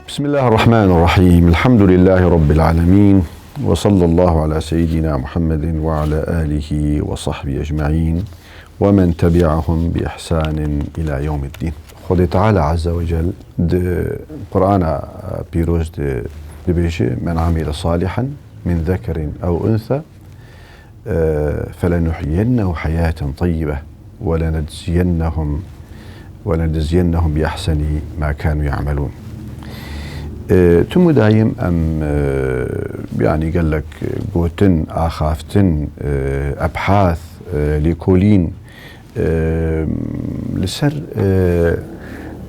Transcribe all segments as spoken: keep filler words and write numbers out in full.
بسم الله الرحمن الرحيم. الحمد لله رب العالمين. وصلى الله على سيدنا محمد وعلى آله وصحبه أجمعين. ومن تبعهم بإحسان إلى يوم الدين. Xwedê Teala Azze ve Cel di Qur'ana pîroz de dibêje: "Men amile salihan min zekerin ew unsa, e, felenuhyiyennehu hayaten tayyibe ve lenedziyennehum, ve lenedziyennehum bi ahseni ma kanu ya'melun." E, tu mudayim em, e, yani gelek gotin, axaftin, e, ebhas, e, lêkolîn, e, li ser, e,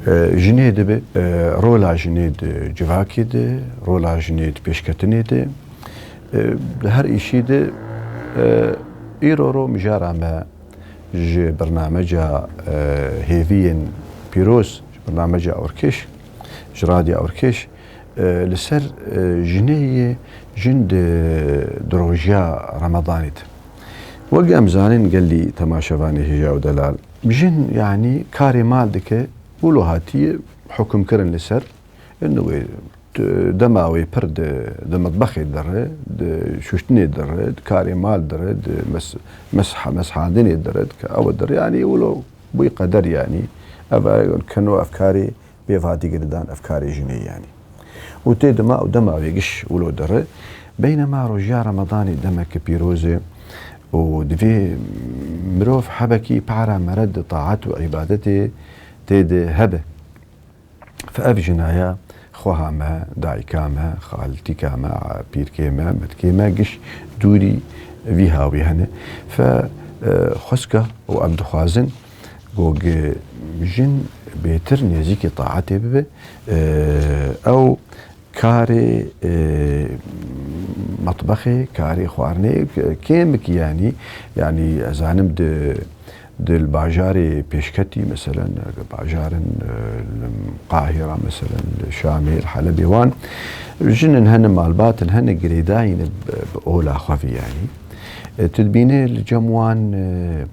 e, jinê dibe, e, rola jinê di civakê de, rola jinê di pêşketinê de, e, di her îşî de, e, îro ro mijara me ji bernameca, e, hêviyên pîroz, ji bernameca Ewrkêş, ji Radya Ewrkêş, e, li ser, e, jinê yê jin di, di rojiya Remadanê de. Wek em zanin gelî temaşevanê hêja û delal, jin, yanî, karê mal dike, wilo hatiye hukimkirin li ser, ino wê, dema wê pir di, di mitbexê dire, di şuştinê dire, di karê mal dire, di mes-, mesha-, meshandinê dire, di ka-, ew dire, yanî, wilo bûyî qeder, yanî. Ev, e, keno ev karê bêvatî girdan, ev karê jinê, yanî. Û tê dima û dema wê giş wilo dire. Beynema rojiya Remadanê demeke pîroz e û divê mirov hebekî para mere di taat û îbadetê tê de hebe. Fe ev jinaya xweha me, dayika me, xaltîka me, pîrkê me, metkê me giş dûrî vî hawî hene. Fe, e, xweska û em dixwazin ku gi jin bêtir nêzîkî taetê bibe, e, ew karê, e, metbexê, karê xwarinê, e, kêm bikî, yanî, yanî ez zanim di, di li bajarê pêşketî, meselen, bajarin, e, li Qahira, meselen, li Şamê, li Helebê wan, jinin hene malbatin, hene girêdayî ne bi, bi ola xwe vî, yanî. E, tu dibîne li cem wan, e,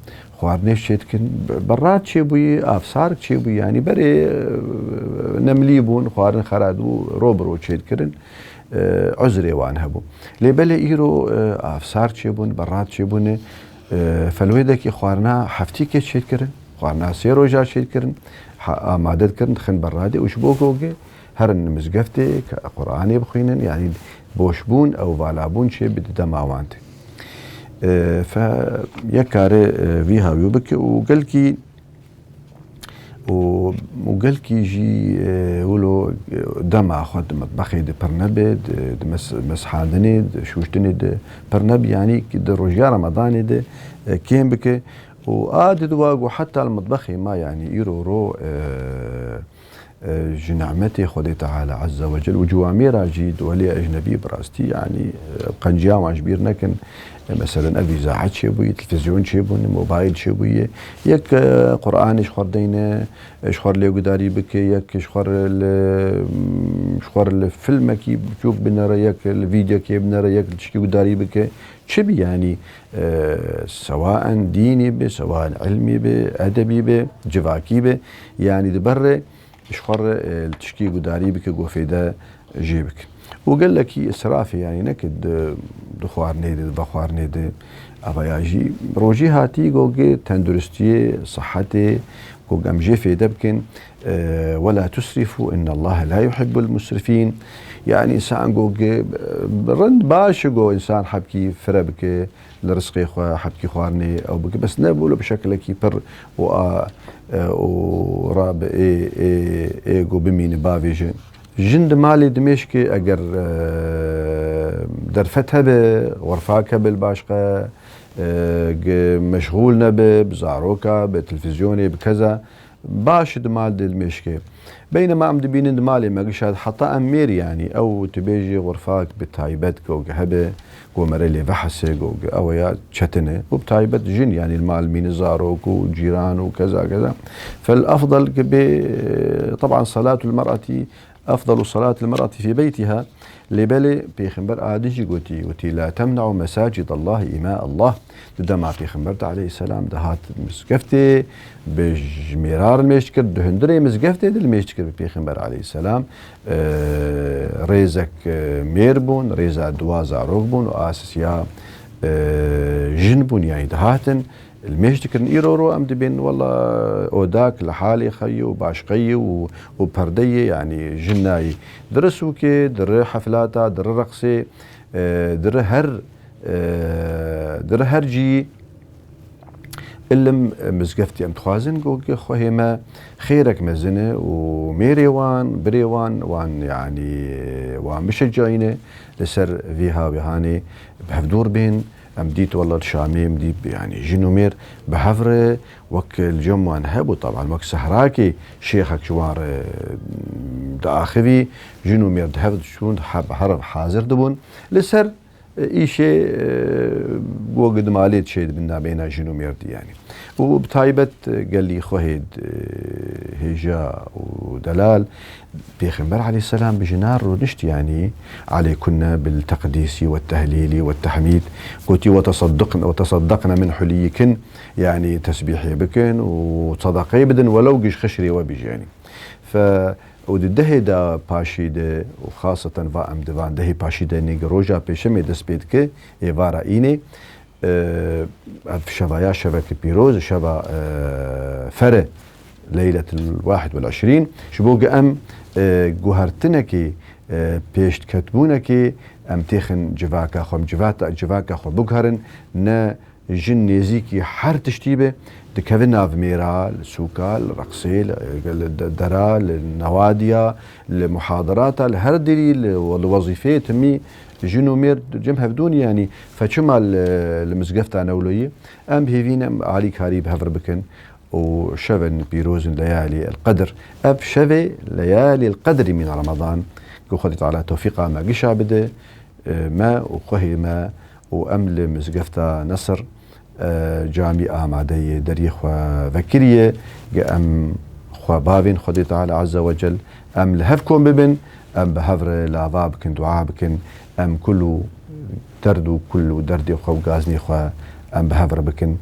xwarinê çê dikin, berrat çêbûyî, avsark çêbûyî, yanî berê, e, nemlî bûn, xwarin xera dibû, ro bi ro çê dikirin, e, uzrê wan hebû. Lê belê îro, e, avsar çêbûn, berrat çêbûne, e, felwêdekî xwarina heftîkê çê dikirin, xwarina sê roja çê dikirin, ha-, amade dikirin, dixin berradê û ji bo gogê herin mizgeftê, ke Qur'anê bixwînin, yanî boşbûn ew valabûn çê bi di dema wan tê. E, fe yek kare, e, vî hawî bike û gelkî û, û gelkî jî, e, wilo, e, dema xwe di mitbexê de pir nebe, di, di mes-, meshandinê, di şûştinê de pir nebe, yanî di rojiya Remadanê de, e, kêm bike û a di dua ku heta li mitbexê ma, yanî îro ro, e, e, ji nimetê Xwedê Teala Azze ve Cel û ciwamêra jî di welê ecnebî bi rastî, yanî, e, qenciya wan ji bîr nekin. E, meselen, ev îzaet çêbûyî, televîzyon çêbûne, mobayl çêbûye. Yek, e, Qur'anê ji xwe re deyne, e, ji xwe re lêgudarî bike, yek ji xwe re li, ji xwe re li filmekî biçûk binere, yek li vîdekê binere, yek li tişkî gudarî bike. Çi bî, yanî, e, sewaen dînî be, sewaen ilmî be, edebî be, civakî be, yanî di ber re ji xwe re, e, li tişkî gudarî bike, ku fêde jê bike. Û gelekî israfê, yanî neke di, di xwarinê de, di vexwarinê de, ava ya jî rojî hatî gogê tenduristiyê, sihetê, gog em jê fêde bikin, e, "Wela tusrifu, innallaha la yuhibbul musrifîn." Yanî san gogê, e, rind baş e go însan hebkî fire bike, li rizqê xwe, hebkî xwarinê ew bike. Bes ne wilo bi şekilekî pir û a, e, û rabe ê, ê, ê ku bimîne bavêje. Jin di malê dimêşke eger, e, derfet hebe, xurfak hebe li başqe, e, ge meşxûl nebe, bi zaroka, bi televîzyonê, bi keza, baş di mal de dimêşke. Beynema em dibînin di malê me gişa heta em mêr, yanî ew tu bêjî xurfak bi taybet gog hebe, ku mere lê vehese, gog ew ya çetin e. Û bi taybet jin, yanî li mal mîne zarok û cîran û keza keza. Fel efdal ki bê, teban salatul mer'atî أفضل صلاة المرأة في بيتها. Lê belê Pêxember a din jî gotî, gotî, "La temne'u mesacid Allahi ima Allah." Di dema Pêxember de aleyhisselam dihat mizgeftê, bi ji mêra re limêj dikir, di hundirê mizgeftê de limêj dikir bi Pêxember aleyhisselam. Ee, rêzek, e, mêr bûn, rêza dua zarok bûn û a sisiya, e, jin bûn, yanî dihatin. Limêj dikirin, îro ro em dibên wela odak li halê xwe ye û başqe ye û, û perde ye, yanî jin nayê. Di ri sûkê, di ri heflata, di ri reqsê, e, di ri her, e, di ri her cî ilim, e, mizgeftî em dixwazin ku xwehê me xêrek mezin e û mêrê wan, birê wan, wan, yanî, wan bişeciyîne li ser vî hawîhanê bi hevdûr bên. Em dît wela li Şamê, em dît, yanî jin û mêr bi hev re wek li cem wan hebû, teban wek sehrakê şêxek ji wan re diaxivî, jin û mêr di hev diçûn, di hev, hev hazir dibûn. Li ser, e, îşê, e, wek di malê dişê dibin nabêna jin û mêr dî, yanî. Û bi taybet, e, gelî xwe hêd, e, hêja û delal, Pêxember aleyhisselam bi jinan rûnişt, yanî, "Aleykunne bil teqdîsî ve tehlîlî ve tehmîd." Gotî, "Ve tesaddaqn-, ve tesaddaqne min hulîyikin." Yanî, tesbîhê bikin û sadaqeyê bidin, welew giş xişrê we bijî, yanî. Fe, û di dehê de paşî de, û xaseten va em di van dehê paşî de nêgî roja pêşemê dest pê dike, êvara înê, e, ev şeva ya şeveke pîroz, şeva, e, fere, Leyletul Wahid vel Eşrîn, ji bo ku em, e, guhertinekê, e, pêşketbûnekê, em têxin civaka xwe, em civata, civaka xwe biguherin, ne jin nêzîkî her tiştî be, dikeve nav mêra, li sûka, li reqsê, li, li de-, dera, li newadiya, li muhaderata, li her derî, li, li wezîfeyê timî jin û mêr cem hevdûnî, yanî fe çima li, li mizgefta Newloyê em bi hêvî ne em alîkarî bi hev re bikin û şevên pîrozin leyalî el qedr. Ev şevê leyalî el qedrî mîna Ramadan, ku Xwedê Teala tewfîqa me gişa bide, e, me û xwehê me û em li mizgefta Nesir, e, camî amade ye, deriyê xwe vekiriye, ge em xwe bavên Xwedê Teala Azze ve Cel, em li hev kom bibin, em bi hev re lava bikin, dua bikin, em kul û derd û kul û derdê xwe û gaznê xwe em bi hev re bikin.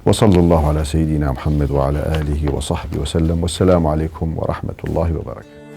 Ve sallallahu ala seyyidina Muhammed ve ala alihi ve sahbihi ve sellem. Vesselamu aleykum ve rahmetullahi ve berekatuhu.